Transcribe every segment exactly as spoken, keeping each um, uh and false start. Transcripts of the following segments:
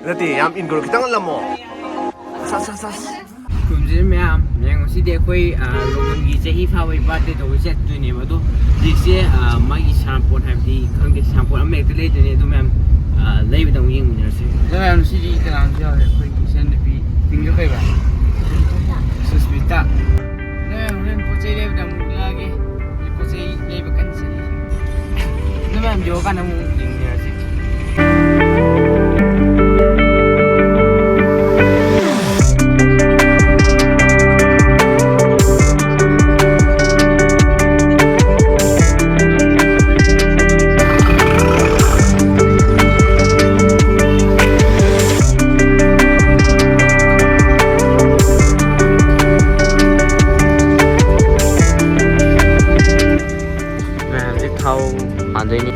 ꯅꯠꯇꯦ, ꯌꯥꯝ ꯏꯟꯒ꯭ꯔꯣ, ꯈꯤꯇꯪ ꯍꯜꯂꯝꯃꯣ꯫ ꯑꯁ, ꯑꯁ, ꯑꯁ, ꯑꯁ꯫ ꯈꯨꯔꯨꯝꯖꯔꯤ ꯃꯌꯥꯝ꯫ ꯃꯌꯥꯝ, ꯉꯁꯤꯗꯤ ꯑꯩꯈꯣꯏ, ꯑ, ꯔꯣꯍꯟꯒꯤ ꯆꯍꯤ ꯐꯥꯕꯒꯤ birthday ꯇꯧꯕ ꯆꯠꯇꯣꯏꯅꯦꯕ꯫ ꯑꯗꯣ ꯍꯧꯖꯤꯛꯁꯦ, ꯑ, ꯃꯥꯒꯤ ꯁꯥꯟꯅꯄꯣꯠ ꯍꯥꯏꯕꯗꯤ ꯈꯪꯗꯦ, ꯁꯥꯟꯅꯄꯣꯠ ꯑꯃ ꯍꯦꯛꯇ ꯂꯩꯗꯣꯏꯅꯦ꯫ ꯑꯗꯣ ꯃꯌꯥꯝ, ꯑ, ꯂꯩꯕꯗ ꯑꯃꯨꯛ ꯌꯦꯡꯃꯤꯟꯅꯔꯁꯦ꯫ ꯑꯗꯣ ꯃꯌꯥꯝ, ꯉꯁꯤꯗꯤ ꯀꯅꯥ ꯑꯃꯁꯨ ꯌꯥꯎꯔꯦ꯫ ꯑꯩꯈꯣꯏꯒꯤ ꯏꯆꯟꯅꯨꯄꯤ ꯃꯤꯡꯗꯣ ꯀꯩꯕ? ꯁꯨꯁꯃꯤꯇꯥ꯫ ꯑꯗꯣ ꯃꯌꯥꯝ, ꯍꯣꯔꯦꯟ ꯄꯣꯠ ꯆꯩ ꯂꯩꯕꯗ ꯑꯃꯨꯛ ꯎꯠꯂꯛꯑꯒꯦ꯫ ꯄꯣꯠ ꯆꯩ ꯂꯩꯕ ꯀꯟꯅ ꯆꯠꯂꯤ꯫ ꯑꯗꯨ ꯃꯌꯥꯝ ꯌꯧꯔꯀꯥꯟꯗ ꯑꯃꯨꯛ ꯌꯦꯡꯃꯤꯟꯅꯔꯁꯤ꯫ ꯃꯌꯥꯝꯁꯦ ꯊꯥꯎ ꯍꯥꯟꯗꯣꯏꯅꯤ꯫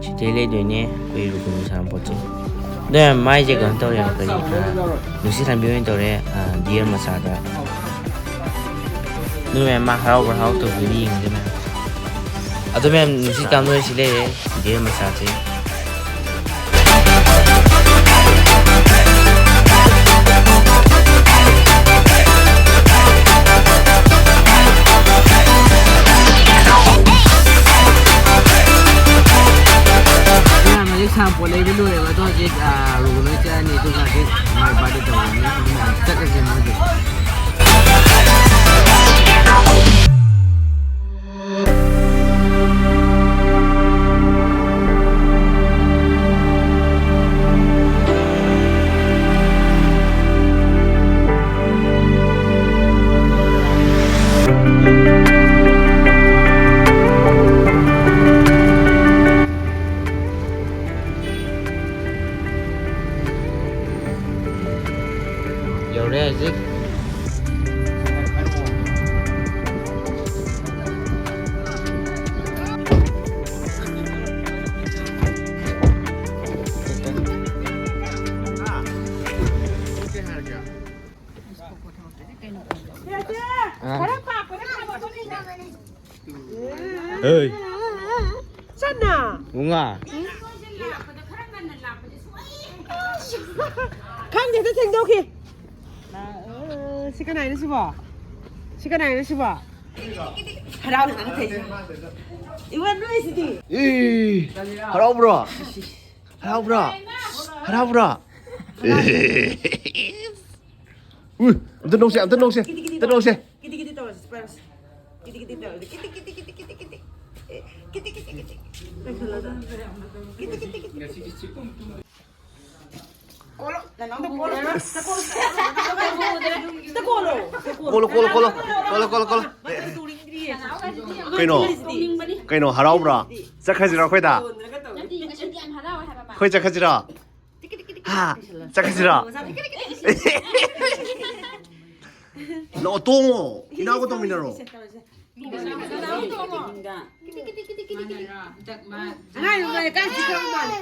ꯁꯤꯗꯩ ꯂꯩꯗꯣꯏꯅꯦ ꯑꯩꯈꯣꯏ ꯔꯨꯀꯨꯅꯨ ꯁꯥꯟꯅꯄꯣꯠꯁꯦ꯫ ꯑꯗꯣ ꯃꯥꯏꯁꯦ ꯀꯩꯅꯣ ꯇꯧꯔꯦꯕ, ꯀꯔꯤ, ꯑ, ꯅꯨꯡꯁꯤꯠ ꯍꯟꯕꯤ ꯑꯣꯏꯅ ꯇꯧꯔꯦ, ꯑ, deer ꯃꯆꯥꯗ꯫ ꯑꯗꯨ ꯃꯌꯥꯝ ꯃꯥ ꯍꯔꯥꯎꯕ꯭ꯔꯥ ꯍꯔꯥꯎꯇꯕ꯭ꯔꯥ ꯌꯦꯡꯉꯁꯦ ꯃꯌꯥꯝ꯫ ꯑꯗꯨ ꯃꯌꯥꯝ ꯅꯨꯡꯁꯤꯠ ꯀꯥꯡ ꯅꯣꯏ ꯁꯤ ꯂꯩꯔꯦ, deer ꯃꯆꯥꯁꯦ꯫ ꯃꯌꯥꯝ ꯍꯧꯖꯤꯛ ꯁꯥꯟꯅꯄꯣꯠ ꯂꯩꯕ ꯂꯣꯏꯔꯦꯕ, ꯑꯗꯣ ꯍꯧꯖꯤꯛ, ꯑ, ꯔꯨꯝ ꯂꯣꯏ ꯆꯠꯂꯅꯤ, ꯑꯗꯨꯒ ꯍꯧꯖꯤꯛ ꯃꯥꯏ birthday ꯇꯧꯔꯅꯤ, ꯑꯗꯨ ꯃꯌꯥꯝ ꯆꯠꯂꯁꯦ ꯃꯣꯏꯗꯤ꯫ ꯍꯦ꯫ ꯆꯠꯅ꯫ ꯃꯨꯉꯥ꯫ ꯈꯪꯗꯦꯗ, ꯊꯦꯡꯗꯣꯛꯈꯤ꯫ ꯁꯤ ꯀꯅꯥꯏꯅꯣ ꯁꯤꯕꯣ? ꯁꯤ ꯀꯅꯥꯏꯅꯣ ꯁꯤꯕꯣ? ꯍꯔꯥꯎꯅ ꯉꯥꯡꯊꯩꯁꯦ꯫ ꯏꯕꯣ, ꯅꯣꯏꯁꯤꯗꯤ꯫ ꯏ, ꯍꯔꯥꯎꯕ꯭ꯔꯣ? ꯍꯔꯥꯎꯕ꯭ꯔꯣ? ꯍꯔꯥꯎꯕ꯭ꯔꯣ? ꯎꯏ, ꯑꯝꯇ ꯅꯣꯛꯁꯦ, ꯑꯝꯇ ꯅꯣꯛꯁꯦ, ꯑꯝꯇ ꯅꯣꯛꯁꯦ꯫ ꯀꯤꯗꯤ ꯀꯤꯗꯤ ꯇꯧꯔꯁꯤ, ꯄꯥꯏꯔꯁꯤ꯫ ꯀꯤꯗꯤ ꯀꯤꯗꯤ ꯇꯧꯔꯁꯤ꯫ ꯀꯤꯗꯤ ꯀꯤꯗꯤ ꯀꯤꯗꯤ ꯀꯤꯗꯤ ꯀꯤꯗꯤ꯫ ꯑꯦ, ꯀꯤꯗꯤ ꯀꯤꯗꯤ ꯀꯤꯗꯤ꯫ ꯂꯣꯏꯁꯜꯂꯣ ꯑꯗꯣ꯫ ꯀꯤꯗꯤ ꯀꯤꯗꯤ ꯀꯤꯗꯤ꯫ ꯀꯣꯜꯂꯣ, ꯅꯅꯥꯎꯗ ꯀꯣꯜꯂꯣ꯫ ꯁꯤꯗ ꯀꯣꯜꯂꯣ꯫ ꯁꯤꯗ ꯀꯣꯜꯂꯣ꯫ ꯀꯣꯜꯂꯣ, ꯀꯣꯜꯂꯣ, ꯀꯣꯜꯂꯣ꯫ ꯀꯣꯜꯂꯣ, ꯀꯣꯜꯂꯣ, ꯀꯣꯜꯂꯣ꯫ ꯀꯩꯅꯣ? ꯀꯩꯅꯣ, ꯍꯔꯥꯎꯕ꯭ꯔꯥ? ꯆꯠꯈ꯭ꯔꯁꯤꯔꯣ ꯑꯩꯈꯣꯏꯗ? ꯅꯠꯇꯦ, ꯉꯁꯤꯗꯤ ꯌꯥꯝ ꯍꯔꯥꯎꯋꯦ ꯍꯥꯏꯕ ꯃꯥ꯫ ꯑꯩꯈꯣꯏ ꯆꯠꯈ꯭ꯔꯁꯤꯔꯣ? ꯍꯥ? ꯆꯠꯈ꯭ꯔꯁꯤꯔꯣ? ꯂꯥꯛꯑꯣ, ꯇꯣꯡꯉꯣ꯫ ꯏꯅꯥꯎꯒ ꯇꯣꯡꯃꯤꯟꯅꯔꯣ꯫ ꯑꯉꯥꯡ ꯌꯥꯝ ꯂꯩꯔꯀꯥꯟ ꯁꯤ ꯈꯪꯕ ꯃꯥꯜꯂꯦ꯫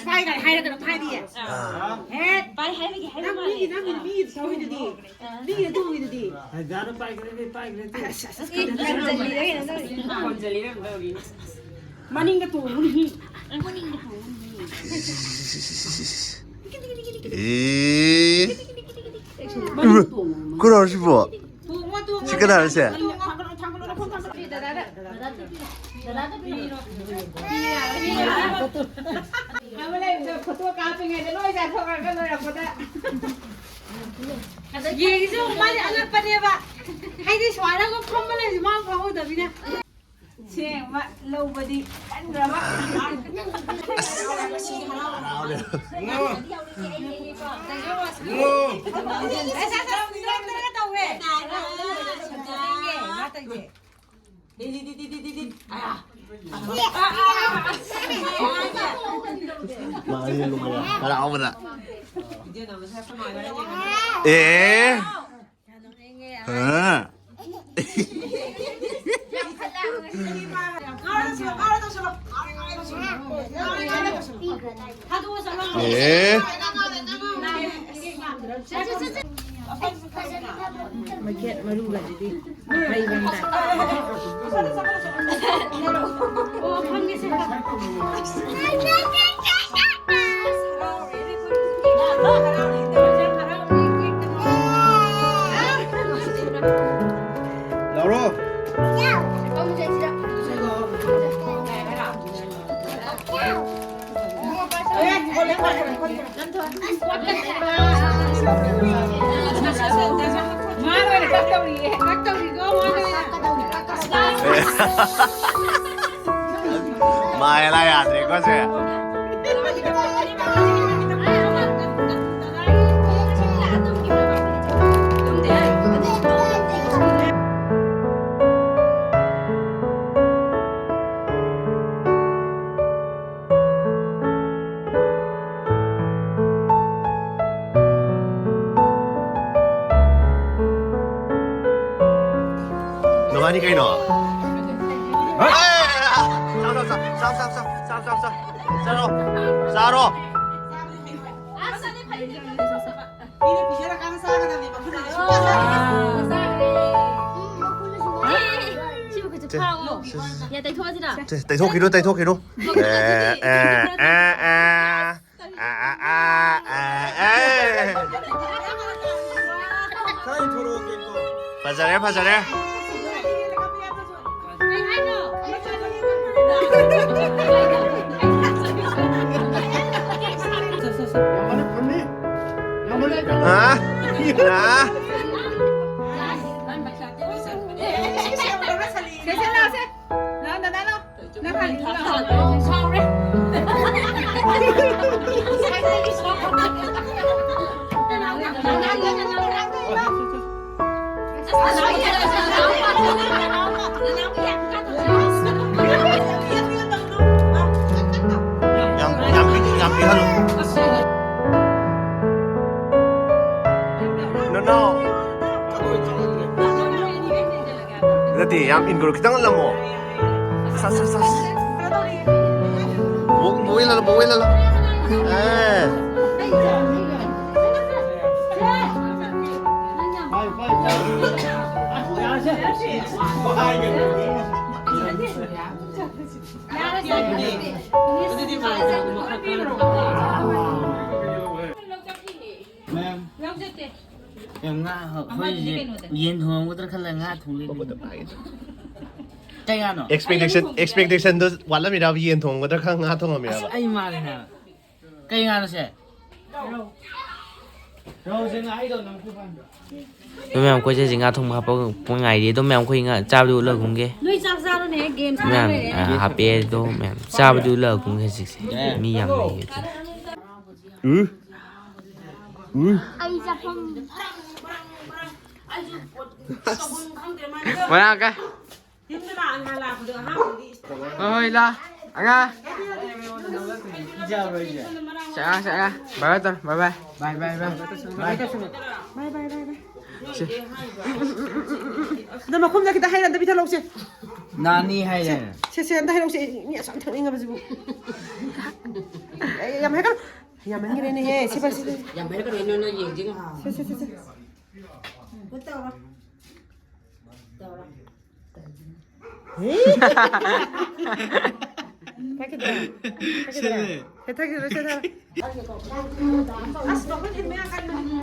ꯄꯥꯏ ꯀꯥꯏ ꯍꯥꯏꯔꯒꯅ ꯄꯥꯏꯔꯤꯌꯦ꯫ ꯍꯦ, ꯄꯥꯏ ꯍꯥꯏꯕꯒꯤ ꯍꯥꯏꯕ ꯅꯪ ꯃꯥꯜꯂꯦ꯫ ꯃꯤꯒꯤ, ꯅꯪ ꯃꯤꯒꯤ ꯊꯧꯔꯤꯗꯨꯗꯤ꯫ ꯃꯤꯒꯤ ꯊꯧꯔꯤꯗꯨꯗꯤ꯫ ꯗꯥꯗꯥꯅ ꯄꯥꯏꯈ꯭ꯔꯦ, ꯄꯥꯏꯈ꯭ꯔꯦ꯫ ꯑꯁ, ꯑꯁ, ꯑꯁ, ꯑꯦ, ꯀꯟꯖꯜꯂꯤꯔ ꯀꯩꯅꯣ ꯇꯧꯔꯤ꯫ ꯀꯟꯖꯜꯂꯤꯔ ꯀꯩꯅꯣ ꯇꯧꯔꯤ꯫ ꯃꯅꯤꯡꯗ ꯇꯣꯡꯉꯨꯅꯤ꯫ ꯃꯅꯤꯡꯗ ꯇꯣꯡꯉꯨꯅꯤ꯫ ꯑꯦ꯫ ꯃꯅꯤꯡꯗ ꯇꯣꯡꯉꯨ꯫ ꯀꯅꯥꯅꯣ ꯁꯤꯕꯣ? ꯇꯣꯡꯉꯣ, ꯇꯣꯡꯉꯣ꯫ ꯁꯤ ꯀꯅꯥꯅꯣ ꯁꯦ? ꯊꯥꯡꯒꯠꯂꯣ, ꯊꯥꯡꯒꯠꯂꯣ, ꯊꯥꯡꯒꯠꯂꯣ꯫ ꯗꯗꯥꯗ, ꯗꯗꯥꯗ ꯄꯤꯔꯣ꯫ ꯄꯤꯔꯣ꯫ ꯄꯤꯔꯣ꯫ ꯑꯃ ꯂꯩꯕꯗꯣ ꯐꯣꯇꯣ ꯀꯥꯞꯄꯤꯉꯩꯗ ꯂꯣꯏ ꯆꯥꯊꯣꯛꯈ꯭ꯔꯒ ꯂꯣꯏꯔꯛꯄꯗ꯫ ꯌꯦꯡꯉꯤꯁꯦ ꯃꯥꯗꯤ ꯑꯉꯛꯄꯅꯦꯕ꯫ ꯍꯥꯏꯗꯤ ꯁꯨꯃꯥꯏꯅꯒ ꯐꯝꯕ ꯂꯩꯕꯁꯦ ꯃꯥ ꯐꯝꯍꯧꯗꯕꯅꯤꯅ꯫ ꯁꯦꯡꯕ ꯂꯧꯕꯗꯤ ꯀꯟꯈ꯭ꯔꯕ꯫ ꯑꯁ, ꯍꯔꯥꯎꯔꯦ꯫ ꯑꯁ, ꯑꯁ, ꯑꯁ, ꯂꯧꯗꯅꯒ ꯇꯧꯋꯦ꯫ ꯃꯥ ꯇꯧꯏꯁꯦ꯫ ꯃꯥ ꯑꯅꯤ ꯅꯨꯡꯉꯥꯏꯔꯦ꯫ ꯍꯔꯥꯎꯕꯗ꯫ ꯑꯦ꯫ ꯍꯥ? ꯑꯦ꯫ ꯃꯩꯈꯦꯠ ꯃꯔꯨꯒꯁꯤꯗꯤ ꯍꯩꯕꯅꯤꯗ꯫ ꯑꯣ, ꯐꯝꯒꯦꯁꯦ꯫ ꯂꯧꯔꯣ꯫ ꯃꯥꯅ ꯑꯣꯏꯅ ꯀꯛ ꯇꯧꯔꯤꯌꯦ꯫ ꯀꯛ ꯇꯧꯔꯤꯀꯣ, ꯃꯥꯅ ꯑꯣꯏꯅ꯫ ꯃꯥ ꯍꯦꯂꯥ ꯌꯥꯗ꯭ꯔꯦꯀꯣ ꯁꯦ꯫ ꯅꯕꯥꯅꯤ ꯀꯩꯅꯣ? ꯆꯥꯔꯣ, ꯆꯥꯔꯣ, ꯆꯥꯔꯣ, ꯆꯥꯔꯣ, ꯆꯥꯔꯣ꯫ ꯆꯥꯔꯣ꯫ ꯃꯤꯅ ꯄꯤꯖꯔꯀꯥꯟꯗ ꯆꯥꯒꯗꯕꯅꯦ, ꯃꯈꯨꯠꯅꯗꯤ ꯁꯨꯡꯆꯥ ꯆꯥꯒꯗꯕꯅꯦ꯫ ꯁꯤꯕꯨ ꯈꯤꯇ ꯊꯥꯎꯑꯣ꯫ ꯌꯥ, ꯇꯩꯊꯣꯛꯑꯁꯤꯔ? ꯁꯦ, ꯇꯩꯊꯣꯛꯈꯤꯅꯨ, ꯇꯩꯊꯣꯛꯈꯤꯅꯨ꯫ ꯑꯦ, ꯑꯦ, ꯑꯦ, ꯑꯦ꯫ ꯑꯥ, ꯑꯥ, ꯑꯥ, ꯑꯥ, ꯑꯦ꯫ ꯐꯖꯔꯦ, ꯐꯖꯔꯦ꯫ ꯍꯥ? ꯍꯥ? ꯁꯦ, ꯁꯦ, ꯂꯥꯎ, ꯁꯦ꯫ ꯂꯥꯎ, ꯗꯗꯥ, ꯂꯥꯎ꯫ ꯅꯪ ꯍꯥꯟꯅ ꯏꯜꯂꯨ ꯂꯥꯎ꯫ ꯁꯥꯎꯔꯦ꯫ ꯌꯥꯝ, ꯌꯥꯝ ꯄꯤ-, ꯌꯥꯝ ꯄꯤꯍꯜꯂꯨ꯫ ꯅꯅꯥꯎ꯫ ꯅꯠꯇꯦ, ꯌꯥꯝ ꯏꯟꯒꯅꯨ, ꯈꯤꯇꯪ ꯍꯜꯂꯝꯃꯣ꯫ ꯑꯁ, ꯑꯁ, ꯑꯁ, ꯑꯁ꯫ ꯕꯣ-, ꯕꯣꯏ ꯂꯥꯂꯣ, ꯕꯣꯏ ꯂꯥꯂꯣ꯫ ꯑꯦ꯫ ꯌꯥꯝ ꯉꯥ ꯑꯩꯈꯣꯏꯁꯦ ꯌꯦꯟ ꯊꯣꯡꯉꯝꯒꯗ꯭ꯔꯥ ꯈꯜꯂꯒ ꯉꯥ ꯊꯣꯡ ꯂꯩꯔꯝꯃꯦ꯫ ꯀꯩ ꯉꯥꯅꯣ? ꯑꯦꯛꯁꯄꯦꯛꯇꯦꯁꯟ ꯑꯦꯛꯁꯄꯦꯛꯇꯦꯁꯟꯗꯣ ꯋꯥꯠꯂꯝꯃꯤꯔꯕ? ꯌꯦꯟ ꯊꯣꯡꯒꯗ꯭ꯔꯥ ꯈꯪ ꯉꯥ ꯊꯣꯡꯉꯝꯃꯤꯔꯕ? ꯑꯩ ꯃꯥꯜꯂꯦ ꯍꯥꯏꯕ꯫ ꯀꯩ ꯉꯥꯅꯣ ꯁꯦ? ꯔꯧꯁꯦ ꯉꯥꯍꯩꯗꯧ ꯅꯝꯐꯨ ꯐꯥꯟꯕ꯫ ꯑꯗꯨ ꯃꯌꯥꯝ ꯑꯩꯈꯣꯏꯁꯦ ꯍꯧꯖꯤꯛ ꯉꯥ ꯊꯣꯡꯕ ꯍꯥꯞꯄ ꯉꯥꯏꯔꯤ꯫ ꯑꯗꯨ ꯃꯌꯥꯝ ꯑꯩꯈꯣꯏ ꯉꯥ ꯆꯥꯕꯗꯤ ꯎꯠꯂꯒꯨꯝꯒꯦ꯫ ꯅꯣꯏ ꯆꯥꯛ ꯆꯥꯔꯣꯅꯦ, ꯒꯦꯝ ꯁꯥꯟꯅ ꯃꯌꯥꯝ ꯂꯩꯔꯦ꯫ ꯑ, ꯍꯥꯞꯄꯛꯑꯦ꯫ ꯑꯗꯣ ꯃꯌꯥꯝ ꯆꯥꯕꯗꯤ ꯎꯠꯂꯒꯨꯝꯒꯦ ꯍꯧꯖꯤꯛꯁꯦ꯫ ꯃꯤ ꯌꯥꯝ ꯂꯩꯌꯦ ꯑꯗꯨꯅ꯫ ꯎꯝ ꯎꯝ ꯑꯩ ꯆꯥꯐꯝ ꯃꯣꯏꯔꯥꯡ ꯀꯥꯏ꯫ ꯍꯣꯏ ꯍꯣꯏ ꯂꯥ꯫ ꯑꯉꯥꯡ ꯁꯦ ꯑꯉꯥꯡ ꯁꯦ ꯑꯉꯥꯡ꯫ ꯕꯥꯏ ꯕꯥꯏ ꯇꯧꯔꯣ꯫ ꯕꯥꯏ ꯕꯥꯏ꯫ ꯕꯥꯏ ꯕꯥꯏ ꯕꯥꯏ꯫ ꯁꯤ꯫ ꯑꯗꯣ ꯃꯈꯨꯝꯗ ꯈꯤꯇ ꯍꯩꯔ ꯑꯝꯇ ꯄꯤꯊꯠꯂꯛꯎꯁꯦ꯫ ꯅꯥꯅꯤ ꯍꯥꯏꯗꯥꯏꯅꯦ? ꯁꯦ ꯁꯦ ꯑꯝꯇ ꯍꯩꯔꯛꯎꯁꯦ꯫ ꯑꯩ ꯃꯤ ꯑꯁꯥꯝ ꯊꯛꯅꯤꯡꯉꯕꯁꯤꯕꯨ꯫ ꯑꯩ ꯌꯥꯝ ꯍꯩꯀꯜ ꯌꯥꯝꯃꯟꯈ꯭ꯔꯦꯅꯦꯍꯦ꯫ ꯁꯤ ꯄꯥꯏ ꯁꯤ ꯄꯥꯏ꯫ ꯌꯥꯝ ꯍꯩꯔꯛꯀꯅꯨ ꯅꯣꯏ ꯌꯦꯡꯁꯤ ꯉꯥꯏꯍꯥꯛ꯫ ꯁꯦ ꯁꯦ ꯁꯦ ꯁꯦ꯫ ꯊꯛꯈꯤꯗ꯭ꯔꯥ? ꯊꯛꯈꯤꯗ꯭ꯔꯥ? ꯁꯦ ꯊꯛꯈꯤꯗ꯭ꯔꯥ? ꯁꯦ ꯊꯛꯈꯤꯗ꯭ꯔꯥ? ꯑꯁ ꯃꯈꯨꯠ ꯊꯤꯟꯕ ꯌꯥꯝ ꯀꯟꯕꯅꯦ꯫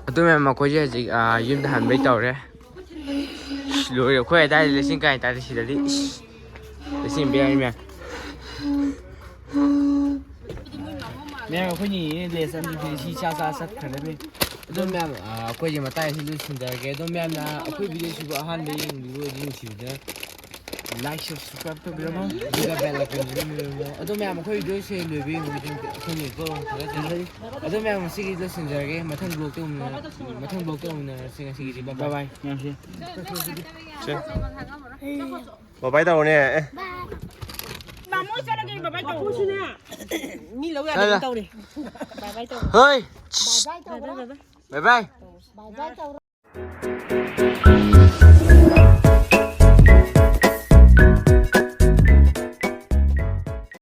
ꯑꯗꯨ ꯃꯌꯥꯝ ꯃꯈꯣꯏꯁꯦ ꯍꯧꯖꯤꯛ ꯑꯥ, ꯌꯨꯝꯗ ꯍꯟꯕꯩ ꯇꯧꯔꯦ꯫ ꯏꯁ, ꯂꯣꯏꯔꯦ꯫ ꯑꯩꯈꯣꯏ ꯑꯗꯥꯏꯗ ꯂꯩꯆꯤꯟ ꯀꯥꯏ ꯇꯥꯔꯦ ꯁꯤꯗꯗꯤ꯫ ꯏꯁ, ꯂꯩꯆꯤꯟ ꯕꯦꯔꯥꯅꯤ ꯃꯌꯥꯝ꯫ ꯃꯌꯥꯝ ꯑꯩꯈꯣꯏꯅꯤ ꯂꯦꯁ ꯑꯅꯤ ꯁꯤ ꯆꯥ ꯆꯥ ꯆꯠꯈ꯭ꯔꯗꯕꯅꯤ꯫ ꯑꯗꯣ ꯃꯌꯥꯝ ꯑ, ꯑꯩꯈꯣꯏꯁꯦ ꯃꯇꯥꯡ ꯑꯁꯤ ꯂꯣꯏꯁꯤꯟꯖꯔꯒꯦ꯫ ꯑꯗꯣ ꯃꯌꯥꯝꯅ ꯑꯩꯈꯣꯏ ꯚꯤꯗꯤꯑꯣꯁꯤꯕꯨ ꯑꯍꯥꯟꯕ ꯌꯦꯡꯕꯤꯕ ꯑꯣꯏꯔꯗꯤ ꯅꯨꯡꯁꯤꯕꯤꯗꯨꯅ like, subscribe ꯇꯧꯕꯤꯔꯝꯃꯣ꯫ ꯑꯗꯨꯒ bell icon ꯁꯤꯁꯨ ꯅꯝꯕꯤꯔꯝꯃꯣ꯫ ꯑꯗꯣ ꯃꯌꯥꯝ ꯑꯩꯈꯣꯏ ꯚꯤꯗꯤꯑꯣꯁꯦ ꯂꯣꯏꯕ ꯌꯦꯡꯕ ꯃꯇꯨꯡꯗ ꯑꯩꯈꯣꯏꯅ ꯊꯥꯒꯠꯆꯔꯤ꯫ ꯑꯗꯣ ꯃꯌꯥꯝ ꯉꯁꯤꯒꯤ ꯂꯣꯏꯁꯤꯟꯖꯔꯒꯦ꯫ ꯃꯊꯪ vlog ꯇ ꯎꯅ-, ꯃꯊꯪ vlog ꯇ ꯎꯅꯔꯁꯤ꯫ ꯉꯁꯤꯒꯤꯗꯤ bye bye꯫ ꯕꯥꯏ ꯕꯥꯏ ꯃꯌꯥꯝꯁꯦ꯫ ꯕꯥꯏ ꯕꯥꯏ ꯇꯧꯔꯣꯅꯦ꯫ ꯑꯦ꯫ ꯃꯥꯃꯣ ꯆꯠꯂꯒꯦ ꯕꯕꯥꯏ ꯇꯧꯔꯣ꯫ ꯃꯤ ꯂꯧ ꯌꯥꯗꯕ ꯇꯧꯔꯦ꯫ ꯕꯥꯏ ꯕꯥꯏ ꯇꯧꯔꯣ꯫ ꯍꯣꯏ꯫ ꯕꯥꯏ ꯕꯥꯏ ꯇꯧꯔꯣ꯫ Bye bye꯫ ꯕꯥꯏ ꯕꯥꯏ ꯇꯧꯔꯣ꯫